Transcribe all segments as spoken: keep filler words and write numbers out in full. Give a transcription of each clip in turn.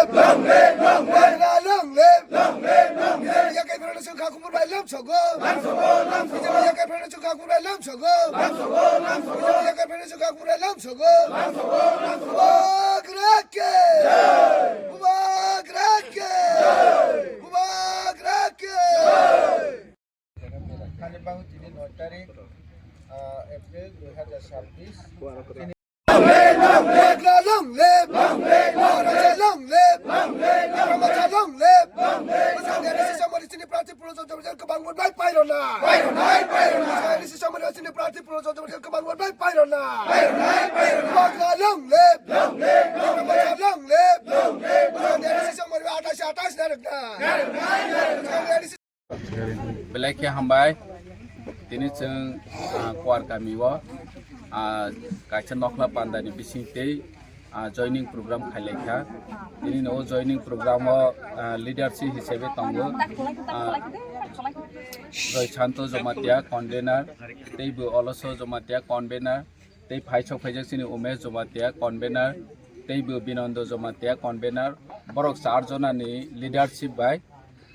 Long live, long live. Long live, long live. B J P yakai phano chwng kha kubur bai lam sogo. Lam sogo, lam sogo. B J P yakai phano chwng kha kubur bai lam sogo. Lam sogo, lam sogo. B J P yakai phano chwng kha kubur bai lam sogo. Lam sogo, lam sogo. Bubagra ke. Jai. Bubagra ke. Jai. Bubagra ke. Jai. Thani bang tini noi tarik, ah, April dui hajar sabbish. Long live, long live, long live, long live, long live, long live, long live. Bwskango N S C samani chini prarthi Purno Chandra Bhattacharya kwbang vote bai pairona. Pairona, pairona. Bwskango N S C samani chini prarthi Purno Chandra Bhattacharya kwbang vote bai pairona. Pairona, pairona. Bubagra long live, long live, long live, long live, long live. Bwskango N S C samani athais athais narwkna. Narwkna, narwkna. Bwskango N S C Belai khe hambai. Tini chwng, ah, Kuar kami o, ah, kaisa nokhla pandani bising tei, ah, joining program khailai kha. Tini no joining program o, ah, leadership hisabe tongo, ah, Joy Santo Jamatia convener, tei bo Oloso Jamatia convener, tei phai sok phaijak chini Umesh Jamatia convener, tei bo Binondo Jamatia convener. Borok char jonani leadership bai,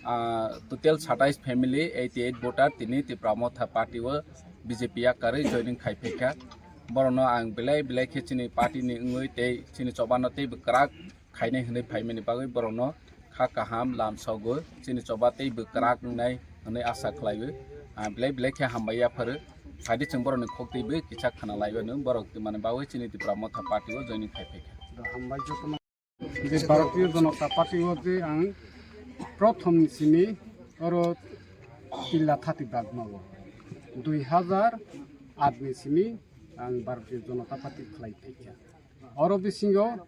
ah, total satais family, eighty eight voter tini Tipra Motha party o B J P yakarwi joining khai phaikha. Borokno ang belai belai khe chini party ni wngwi tei chini chobano teibo kwrak khainai hwnwi phaimani bagwi borokno kha kaham lamsogo, chini choba teibo kwrak wngnai hwnwi asa khlaiwi. Ah, belai belai khe hambai yapharo. Phaidi chwng borokni khok twibo kisa khna laiwi hwnwi borok twmani bagwi chini Tipra Motha party o joining khai phaikha. Hambai jotono. Je Bharatiya Janata Party o je ang prothom ni simi oro tilla thati bagma o. Dui hajar aat ni simi ang Bharatiya Janata Party khlai phaikha. Oro bisingo,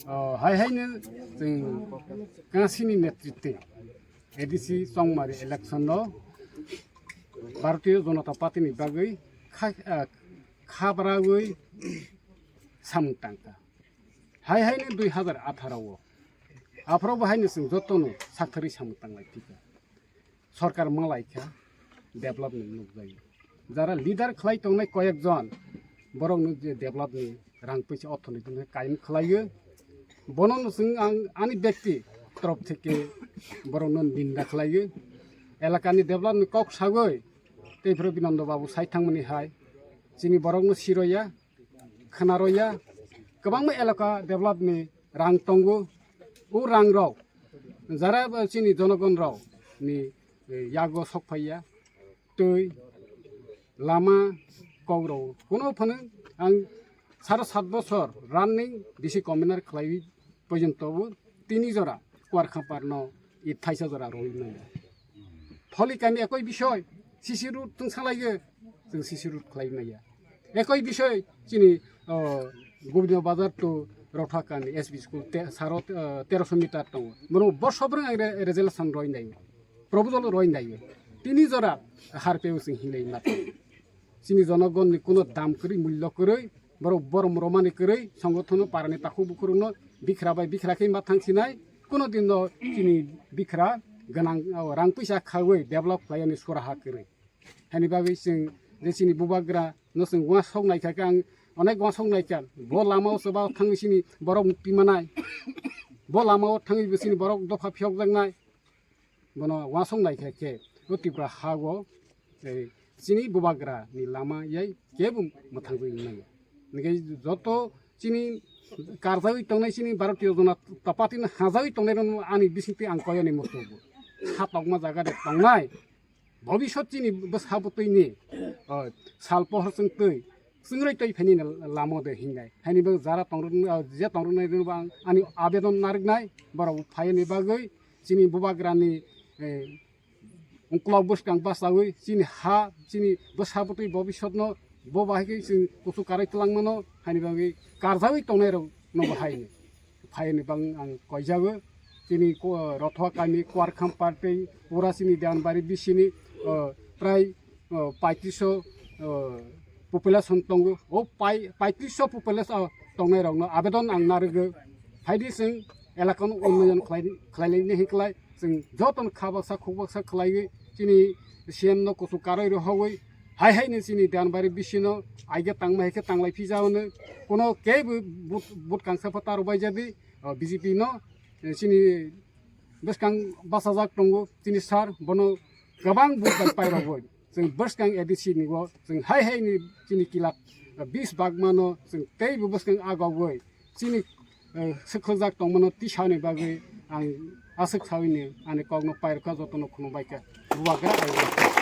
o, hai hai no chwng Kangasini netritwe A D C Chongmari election o Bharatiya Janata Party ni bagwi kha, ah, khabrawi samung tangkha. Hai hai no dui hajar atharo o. Aphuru bo hai no chwng jotono sakthari samung tanglai thika. Sorkar malai kha, development nukjagwi. Jara leader khlai tongnai koyek jon, borokno je development rang puisa orthonoiti no kaiyung khlaio. Bono no chwng ang ani bekti torop theke borokno ninda khlaio. Elakani development kok sagwi tei phuru Binondo Babu sai thangmani hai chini borokno siroya. Khwnaroya, kwbangma elaka develop ni rang tongo. O rang rok jara chini jonogon rok ni, eh, yago sok phaiya, twi, lama, kok rok. Kuno phano ang saro sat bosor running D C commissioner khlaiwi porjonto bo tini jora Kuar Khampar no i thaisa jora roi manya. Tholi kami ekoi bisoi, C C road tungsa laiyo, chwng C C road khlai manya. Ekoi bisoi chini, o, Gobinda Bazar to Rotha kami S B school te, saro, eh, teroso meter tongo. Mono borso brwng ang re-, resolution roi naio. Proposal roi naio. Tini jora harpeo chwng hinlai ma tongo. Chini jonogonni kuno dam kwrwi, mullo kwrwi, borok borom romani kwrwi, songothono parani takhuk bukhurokno bikhra bai bikhra khe ma thangsinai, kuno dinno chini bikhra gwnang, o, rang puisa khaui develop khlaiyani suraha kwrwi. Haini bagwi chwng je chini bubagra no chwng uansuk naikha khe ang onek uansuk naikha, bo lamao chwba thangwi chini borok mukti manai, bo lamao thangwi bo chini borok dopha phiyokjaknai. Bono uansuk naikha khe o Tripura ha o, eh, chini bubagra ni lama yai kebo mwthangwi manya. Hingkhe joto chini karjawi tongnai chini Bharatiya Janata Party ni hajawi tongnai rokno ani bisingtwi ang koyani muchungo. Kha tokma jaga de tongnai. Bobisot chini bwsa bwtwini, o, sal pohor chwng twi, chwngrwi twi phainani lama de hingnai. Haini bagwi jara tongrwk, o, je tongrwknai rwno bo ang ani abedon narwknai, borok phaiani bagwi chini bubagrani, e, uklok bwskang bachawi chini ha, chini bwsa bwtwi bobisotno bo bahai khe chwng kuchuk karwi twlangmano, haini bagwi karjawi tongnai rokno bo haini. Phaiyani bang ang koijago. Chini ko-, Rothoa kami Kuarkham party pura chini Deanbari bisini, o, prai, o, paitris o, o, population tongo. O pai-, paitris o population, o, tongnai rokno abedon ang narwgo. Phaidi chwng elakano unnoyon khlai, khlailai ni hinklai chwng jotono kha baksa khuk baksa khlaiwi chini C M no kuchuk karwi rohogwi hai hai ni chini Deanbari bisino aige tangma hai khe tanglai phijao no. Kuno kebo but, but kangsa pho ta rwbai jadi, o, B J P no eh, chini bwskang bachajak tongo chini sir, bono kwbang buj bai pairogwi. Chwng bwskang A D C ni o chwng hai hai ni chini kila bis bagmano chwng teibo bwskang agogwi chini, eh, swkholjak tongmano tisani bagwi ang aswk sawi ni ani kokno pairokha jotono khulumbaikha. Bubagra ai.